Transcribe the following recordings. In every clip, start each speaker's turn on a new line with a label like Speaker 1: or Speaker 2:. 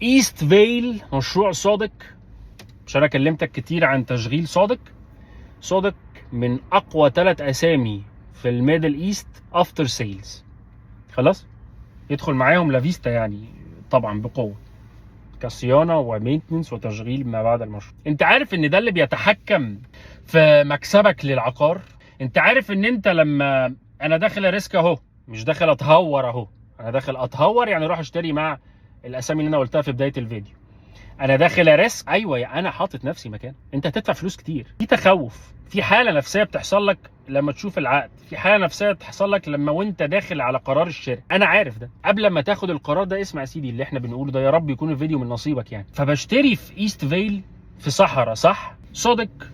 Speaker 1: ايست فيل مشروع SODIC. مش انا كلمتك كتير عن تشغيل SODIC؟ SODIC من اقوى 3 اسامي في ال Middle East after sales. خلاص، يدخل معاهم لافيستا يعني طبعا بقوة كصيانه و maintenance وتشغيل ما بعد المشروع. انت عارف ان ده اللي بيتحكم في مكسبك للعقار. انت عارف ان انت لما انا داخل risk اهو، مش داخل اتهور اهو، انا داخل اتهور يعني اروح اشتري مع الاسامي اللي انا قلتها في بداية الفيديو. انا داخل risk، ايوه انا حاطط نفسي مكان. انت هتدفع فلوس كتير، في تخوف، في حاله نفسية بتحصل لك لما تشوف العقد، في حاله نفسية بتحصل لك لما وانت داخل على قرار الشراء. انا عارف ده. قبل ما تاخد القرار ده اسمع يا سيدي اللي احنا بنقوله ده، يا رب يكون الفيديو من نصيبك يعني. فبشتري في ايست فيل في صحراء، صح؟ SODIC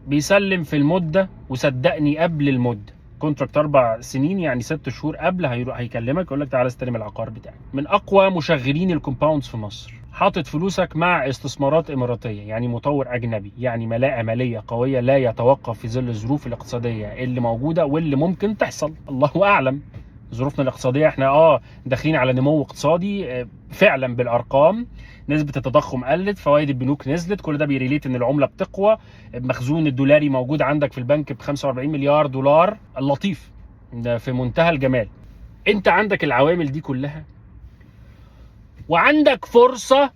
Speaker 1: بيسلم في المدة، وصدقني قبل المدة، contract 4 سنين يعني 6 شهور قبل هيروح هيكلمك يقول لك تعالى استلم العقار بتاعك. من اقوى مشغلين ال compounds في مصر. حاطط فلوسك مع استثمارات اماراتيه، يعني مطور اجنبي، يعني ملاءة ماليه قوية لا يتوقف في ظل الظروف الاقتصادية اللي موجودة واللي ممكن تحصل، الله اعلم. ظروفنا الاقتصادية احنا داخلين على نمو اقتصادي فعلا بالارقام، نسبه التضخم قلت، فوائد البنوك نزلت، كل ده بي relate ان العملة بتقوى، المخزون الدولاري موجود عندك في البنك ب 45 مليار دولار، اللطيف ده في منتهى الجمال. انت عندك العوامل دي كلها، وعندك فرصة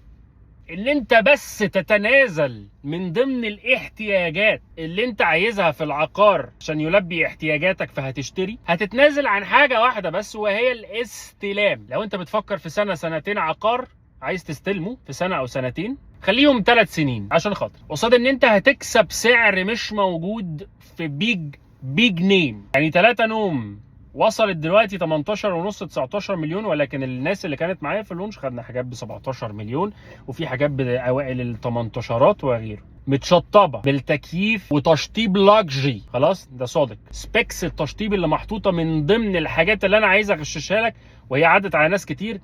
Speaker 1: ان انت بس تتنازل من ضمن الاحتياجات اللي انت عايزها في العقار عشان يلبي احتياجاتك، فهتشتري. هتتنازل عن حاجة واحدة بس وهي الاستلام. لو انت بتفكر في سنة سنتين عقار عايز تستلمه في سنة او سنتين، خليهم 3 سنين عشان خاطر قصاد ان انت هتكسب سعر مش موجود في big big name. يعني 3 نوم وصلت دلوقتي 18 ونص 19 مليون، ولكن الناس اللي كانت معايا في ال launch خدنا حاجات ب 17 مليون، وفي حاجات باوائل ال 18 وغيره، متشطبه بالتكييف وتشطيب luxury. خلاص ده SODIC. specs التشطيب اللي محطوطة من ضمن الحاجات اللي انا عايز اغششها لك، وهي عدت على ناس كتير،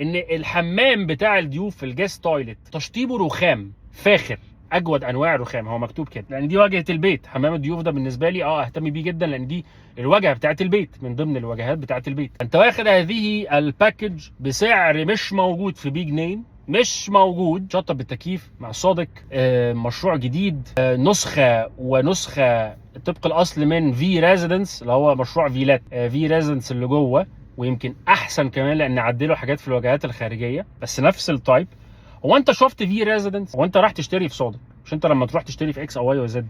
Speaker 1: ان الحمام بتاع الضيوف ال guest toilet تشطيبه رخام فاخر، اجود انواع الرخام، هو مكتوب كده، لان دي واجهه البيت. حمام الضيوف ده بالنسبة لي اهتم بيه جدا، لان دي الواجهة بتاعه البيت، من ضمن الواجهات بتاعه البيت. انت واخد هذه ال package بسعر مش موجود في big name، مش موجود. شطب بالتكييف مع SODIC، مشروع جديد، نسخه ونسخة طبق الاصل من في Residence اللي هو مشروع فيلات، في Residence اللي جوه، ويمكن احسن كمان لان عدلوا حاجات في الواجهات الخارجية، بس نفس ال type. هو انت شفت في Residence؟ هو انت راح تشتري في SODIC؟ مش انت لما تروح تشتري في X او Y و Z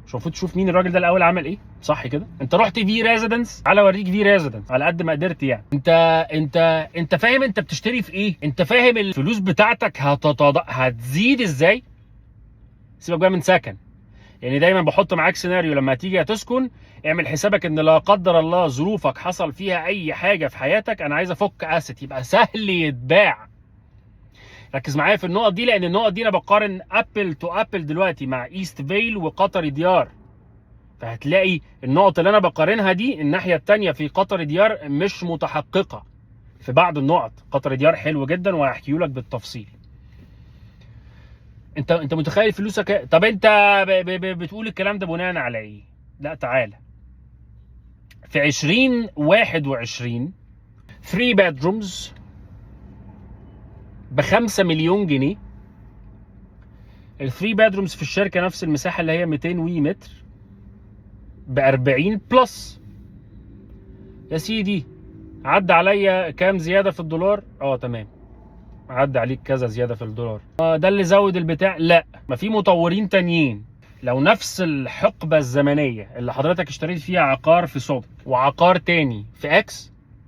Speaker 1: مش المفروض تشوف مين الراجل ده الاول عمل ايه؟ صح كده؟ انت رحت في Residence، على اوريك في Residence على قد ما قدرت يعني. انت فاهم انت بتشتري في ايه؟ انت فاهم الفلوس بتاعتك هتزيد ازاي؟ سيبك بقى من سكن، يعني دايما بحط معاك سيناريو لما تيجي تسكن، اعمل حسابك ان لا قدر الله ظروفك حصل فيها اي حاجة في حياتك، انا عايز افك asset يبقى سهل يتباع. ركز معايا في النقط دي، لان النقط دي انا بقارن apple to apple دلوقتي مع ايست فيل وقطر ديار، فهتلاقي النقط اللي انا بقارنها دي الناحية الثانية في قطر ديار مش متحققه في بعض النقط. قطر ديار حلو جدا وهحكيه لك بالتفصيل. انت متخيل فلوسك؟ طب انت بتقول الكلام ده بناء على ايه؟ لا تعالى، في 2021 3 bedrooms ب 5 مليون جنيه. ال 3 bedrooms في الشركة نفس المساحة اللي هي 200 وي متر ب 40 plus. يا سيدي عدى عليا كام زيادة في الدولار؟ تمام، عدى عليك كذا زيادة في الدولار. ده اللي زود البتاع؟ لا، ما في مطورين تانيين لو نفس الحقبة الزمنية اللي حضرتك اشتريت فيها عقار في SODIC وعقار تاني في X،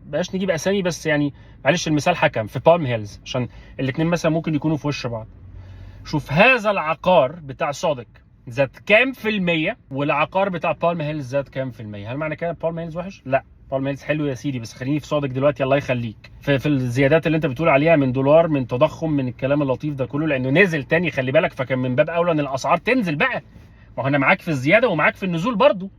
Speaker 1: بلاش نجيب اسامي بس يعني معلش المثال حكم، في Palm Hills عشان الاثنين مثلا ممكن يكونوا في وش بعض. شوف هذا العقار بتاع SODIC زاد كام في المية والعقار بتاع Palm Hills زاد كام في المية. هل معنى كده Palm Hills وحش؟ لا، Palm Hills حلو يا سيدي، بس خليني في SODIC دلوقتي الله يخليك. في الزيادات اللي انت بتقول عليها من دولار، من تضخم، من الكلام اللطيف ده كله، لانه نزل تاني خلي بالك، فكان من باب اولى ان الاسعار تنزل بقى. ما هو انا معاك في الزيادة ومعاك في النزول برضو.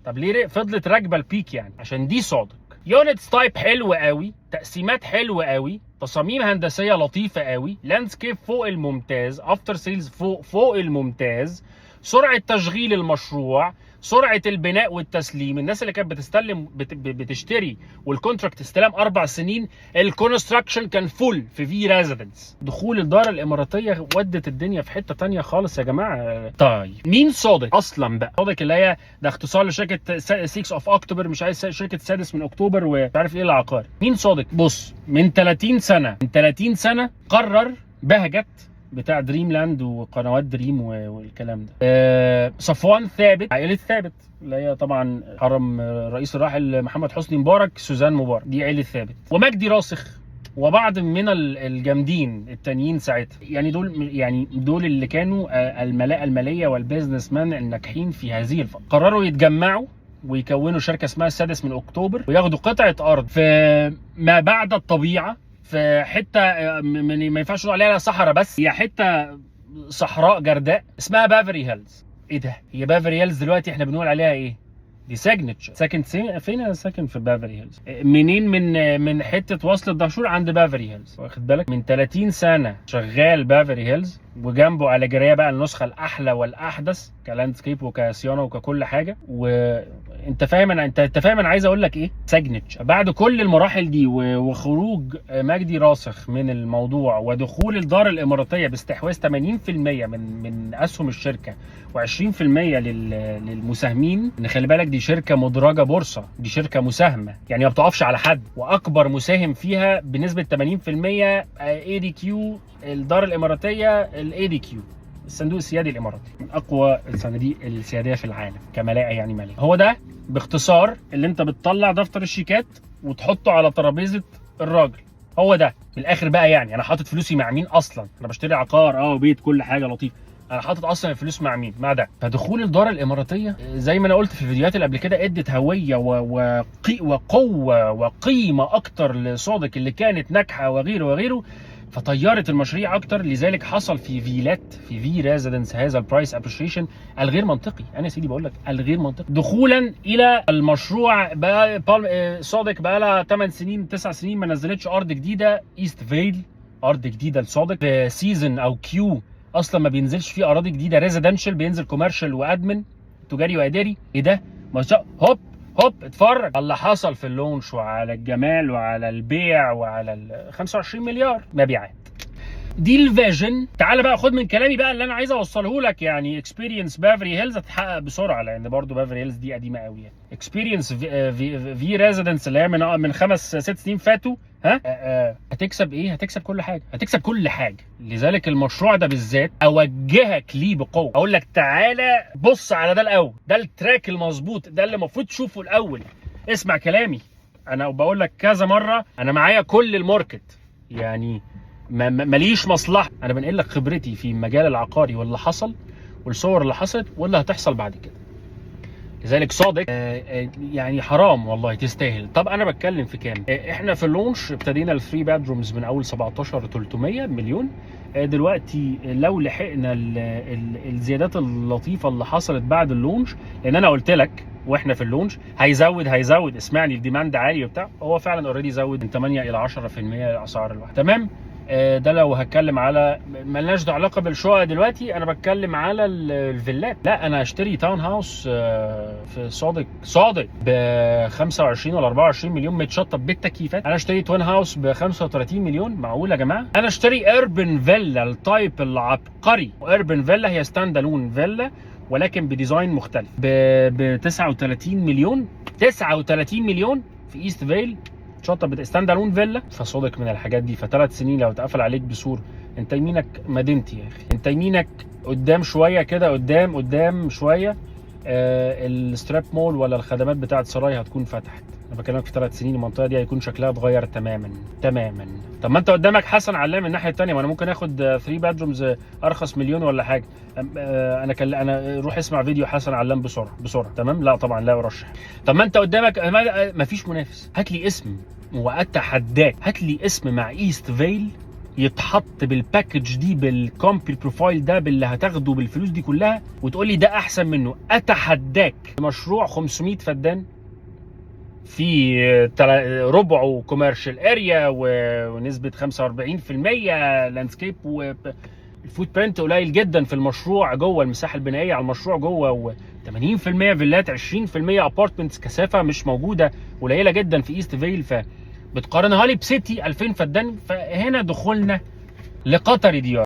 Speaker 1: طب ليه فضلت راكبه ال peak يعني؟ عشان دي SODIC. units type حلو قوي، تقسيمات حلوة قوي، تصاميم هندسية لطيفة قوي، landscape فوق الممتاز، after sales فوق فوق الممتاز، سرعة تشغيل المشروع، سرعة البناء والتسليم. الناس اللي كانت بتستلم بتشتري وال contract استلام 4 سنين، ال construction كان full في V Residence. دخول الدار الاماراتية ودت الدنيا في حتة تانية خالص يا جماعه. طيب، مين صادق اصلا بقى؟ صادق اللي هي ده اختصار لشركة 6 of October، مش عايز شركة السادس من اكتوبر ومش عارف ايه العقار. مين صادق؟ بص، من 30 سنه، من 30 سنة قرر بهجت بتاع دريم لاند وقنوات دريم والكلام ده، صفوان ثابت، عائلة ثابت اللي هي طبعا حرم الرئيس الراحل محمد حسني مبارك، سوزان مبارك، دي عائلة ثابت، ومجدي راسخ وبعض من الجامدين التانيين ساعتها. يعني دول اللي كانوا الملاءه المالية وال businessman الناجحين في هذه الفتره، قرروا يتجمعوا ويكونوا شركة اسمها السادس من اكتوبر وياخدوا قطعه ارض في ما بعد الطبيعه، في حتة ما ينفعش نقول عليها صحراء، بس هي حتة صحراء جرداء اسمها بافري هيلز. ايه ده؟ هي بافري هيلز دلوقتي احنا بنقول عليها ايه؟ دي signature. ساكن فين؟ انا ساكن في بافري هيلز. منين؟ من حتة وصل الدهشور عند بافري هيلز، واخد بالك؟ من 30 سنة شغال بافري هيلز، وجنبه على جريه بقى النسخة الاحلى والاحدث ك landscape وكصيانه وككل حاجه. وانت فاهم انا انت انت فاهم انا عايز اقول لك ايه؟ signature. بعد كل المراحل دي وخروج مجدي راسخ من الموضوع ودخول الدار الاماراتية باستحواذ 80% من اسهم الشركة و20% للمساهمين. ان خلي بالك، دي شركة مدرجة بورصه، دي شركة مساهمه، يعني ما بتقفش على حد، واكبر مساهم فيها بنسبة 80% ADQ، الدار الاماراتيه، ال ADQ، الصندوق السيادي الاماراتي، من اقوى الصناديق السياديه في العالم كملاءه يعني ماليه. هو ده باختصار اللي انت بتطلع دفتر الشيكات وتحطه على ترابيزة الراجل، هو ده من الاخر بقى. يعني انا حاطط فلوسي مع مين اصلا؟ انا بشتري عقار بيت، كل حاجة لطيف، انا حاطط اصلا الفلوس مع مين؟ مع ده. فدخول الدار الاماراتيه، زي ما انا قلت في الفيديوهات اللي قبل كده، ادت هوية وقوه وقيمه اكتر لصادق اللي كانت ناجحة وغيره وغيره، فطيرت المشاريع اكتر. لذلك حصل في فيلات في V Residence هذا ال price appreciation الغير منطقي. انا يا سيدي بقول لك الغير منطقي. دخولا الى المشروع بقى صادق بقى لها 8 سنين، 9 سنين ما نزلتش ارض جديده. ايست فيل ارض جديدة لصادق في season او Q اصلا ما بينزلش فيه اراضي جديدة residential، بينزل commercial و admin، تجاري واداري. ايه ده؟ ما شاء، هوب هوب، اتفرج على اللي حصل في ال launch وعلى الجمال وعلى البيع وعلى ال 25 مليار مبيعات. دي ال vision. تعال بقى خد من كلامي بقى اللي انا عايز اوصله لك. يعني experience بافري هيلز هتتحقق بسرعه، لان برضو بافري هيلز دي قديمة قوي. يعني experience V Residence اللي هي من 5 6 سنين فاتوا، ها هتكسب ايه؟ هتكسب كل حاجه، هتكسب كل حاجه. لذلك المشروع ده بالذات اوجهك ليه بقوه، اقول لك تعالى بص على ده الاول، ده ال track المظبوط، ده اللي المفروض تشوفه الاول. اسمع كلامي، انا بقول لك كذا مره، انا معايا كل ال market، يعني ماليش مصلحه، انا بنقل لك خبرتي في المجال العقاري واللي حصل والصور اللي حصلت واللي هتحصل بعد كده. لذلك صادق يعني حرام والله تستاهل. طب انا بتكلم في كام؟ احنا في ال launch ابتدينا ال 3 bedrooms من اول 17 300 مليون. دلوقتي لو لحقنا الزيادات اللطيفة اللي حصلت بعد ال launch، لان انا قلت لك واحنا في ال launch هيزود هيزود، اسمعني، ال demand عالي وبتاع، هو فعلا already زود من 8 الى 10% اسعار الواحد. تمام؟ ده لو هتكلم على ملناش ده علاقة بالشقق دلوقتي، انا بتكلم على الفيلات. لا، انا اشتري town house في صادق، صادق ب 25 ولا 24 مليون متشطب بالتكييفات. انا اشتري twin house ب 35 مليون، معقول يا جماعه؟ انا اشتري urban villa، ال type العبقري، urban villa هي stand alone villa ولكن ب design مختلف، ب 39 مليون، 39 مليون في ايست فيل شطب stand alone villa. فصادق من الحاجات دي. ف3 سنين لو اتقفل عليك بسور، انت يمينك مدينتي يا اخي، انت يمينك قدام شوية كده، قدام قدام شوية ال strip mall ولا الخدمات بتاعه سراي هتكون فتحت. انا بكلمك في 3 سنين المنطقة دي هيكون شكلها اتغير تماما تماما. طب ما انت قدامك حسن علام الناحية الثانيه، ما انا ممكن اخد 3 bedrooms ارخص مليون ولا حاجه. انا روح اسمع فيديو حسن علام بسرعة بسرعه. تمام؟ لا طبعا لا ارشح. طب ما انت قدامك ما فيش منافس. هات لي اسم واتحداك، هات لي اسم مع ايست فيل يتحط بال package دي، بال company profile ده، باللي هتاخده بالفلوس دي كلها، وتقول لي ده احسن منه. اتحداك. مشروع 500 فدان في ربعه commercial area ونسبه 45% landscape. ال footprint قليل جدا في المشروع جوه، المساحة البنائيه على المشروع جوه، و 80% فيلات 20% apartments، كثافة مش موجودة، قليله جدا في ايست فيل. فبتقارنها لي ب city 2000 فدان. فهنا دخولنا لقطري ديار.